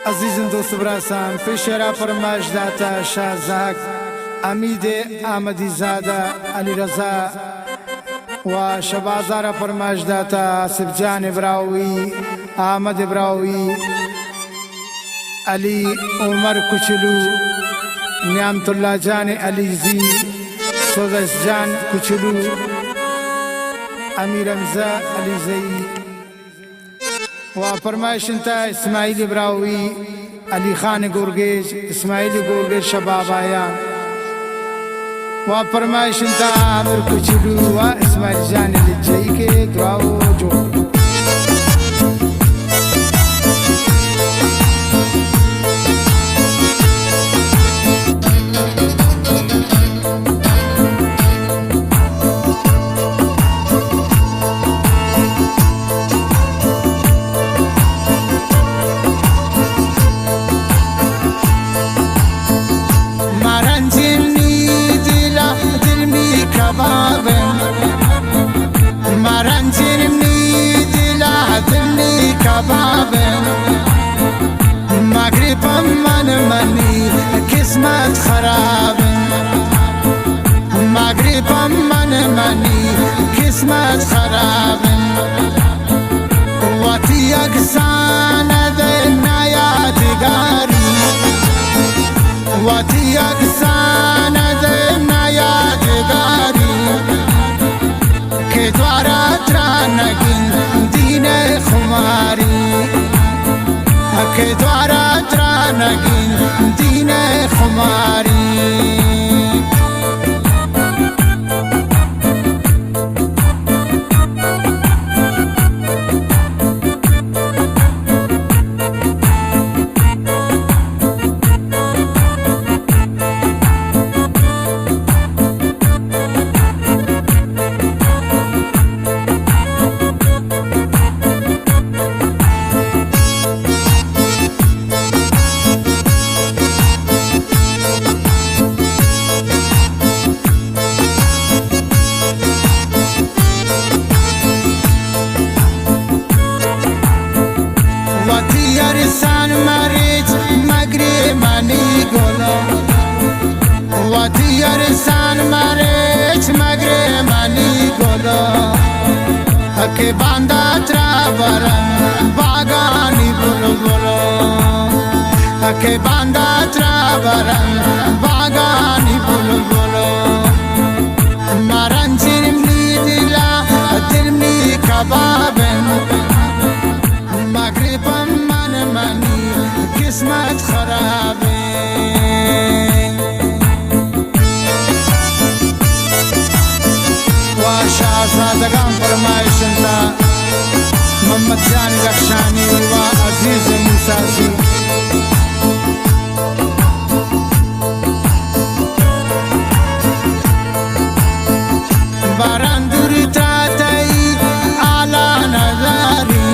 عزیزیں دوست براساں، پیشرا پرمائش داتا شاہ زہگ، حمید احمدی زادہ، علی رضا و شہبازارا پرمائش داتا آصف جان براہوئی، احمد براہوئی، علی عمر کچلو، نعمت اللہ جان علیزئی، سوزش جان کچلو، امیر حمزہ علیزئی۔ و پرمائش انت اسماعیل براہوئی، علی خان گورگیج، اسماعیل گورگیج شباب آیاں۔ و پرمائش انت عامر کچلو و اسماعیل جان لجئی کے دراہ و جوڑ۔ مرنجینی دلا دل می کباب، مرنجینی دلا دل می کباب۔ مغرب من منی قسمت خراب، مغرب من منی قسمت خراب۔ وتی اکسان دے نیادگاری، وتی اکسان دے نیادگاری۔ کہ دوارا ترا نگین دین خماری، کہ دوارا ترا نگین دین خماری۔ وتی ارسان مریچ مگری منی گل، وتی ارسان مریچ مگری منی گل۔ کہ باندا ترا برن باگانی بلبل، کہ باندا ترا برن باگانی بلبل۔ مرنجین می دلا دل می کبابن، مغرب من منی قسمت خرابن۔ و شاہزادگان پرمائش انت محمد جان رخشانی و عزیز موسیٰ زی۔ باران دور تا تئی آلا نداری،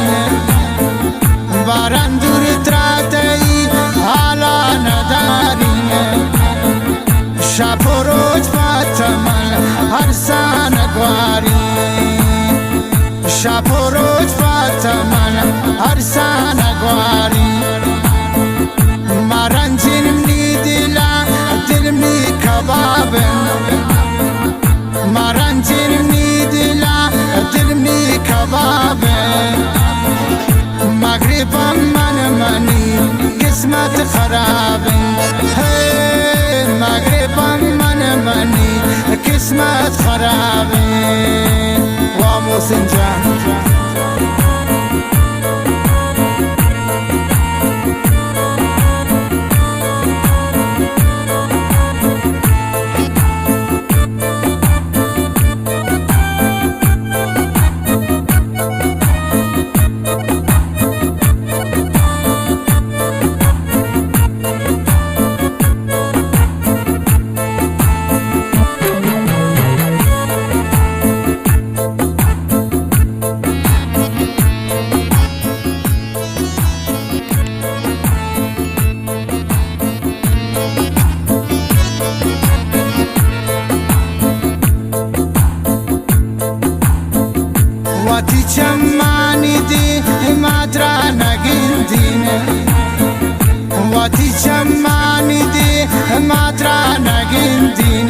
باران دور ترا تئی حالا نداری۔ شپ و روچ پہ تمن ارسان گواری، شپ و روچ پہ تمن ارسان گواری۔ مرنجین منی دلا دل می کبابن، مرنجین منی دلا دل می کبابن۔ مغرب من منی قسمت خرابن، ہے مغرب من منی قسمت خرابن۔ وا محسن جان۔ ما ترا نگندین،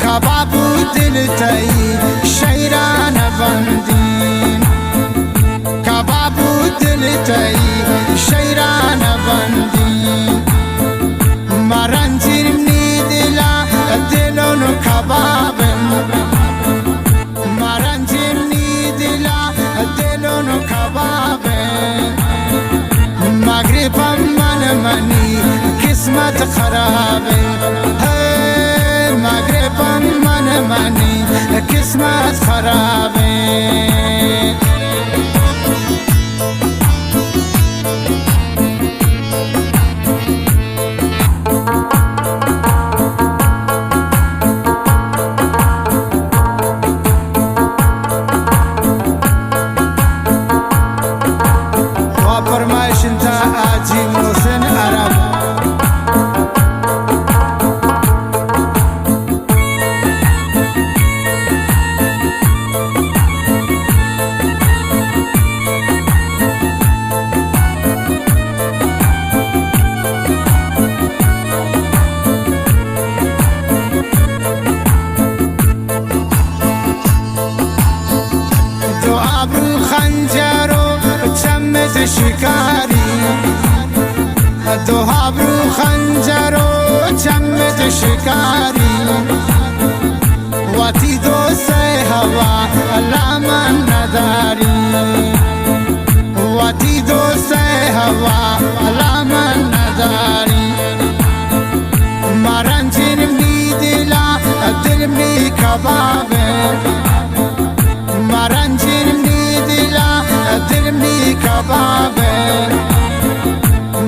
کباب و دل تئی شیران بندین. کباب و دل تئی شیران بندین. مرنجین نی دلا دلون کبابن. مرنجین نی دلا دلون کبابن. مغرب من منی قسمت خرابن. ہے مغرب من منی قسمت خرابن. و پرمائش انت حاجی محسن عرب. دو ابرو خنجر و چمت شکاری، دو ابرو خنجر و چمت شکاری، وتی دوست ءِ حوالا من نداری، وتی دوست ءِ حوالا من نداری. مرنجین می دلا دل می کبابن. مرنجین می دلا دل می کبابن.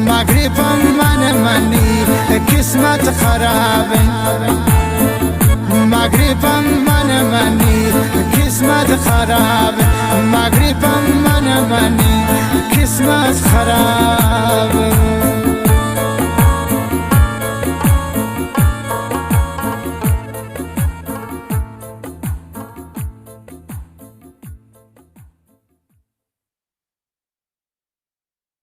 مغرب من منی قسمت خرابن. مغرب من منی قسمت خرابن. مغرب من منی قسمت خرابن.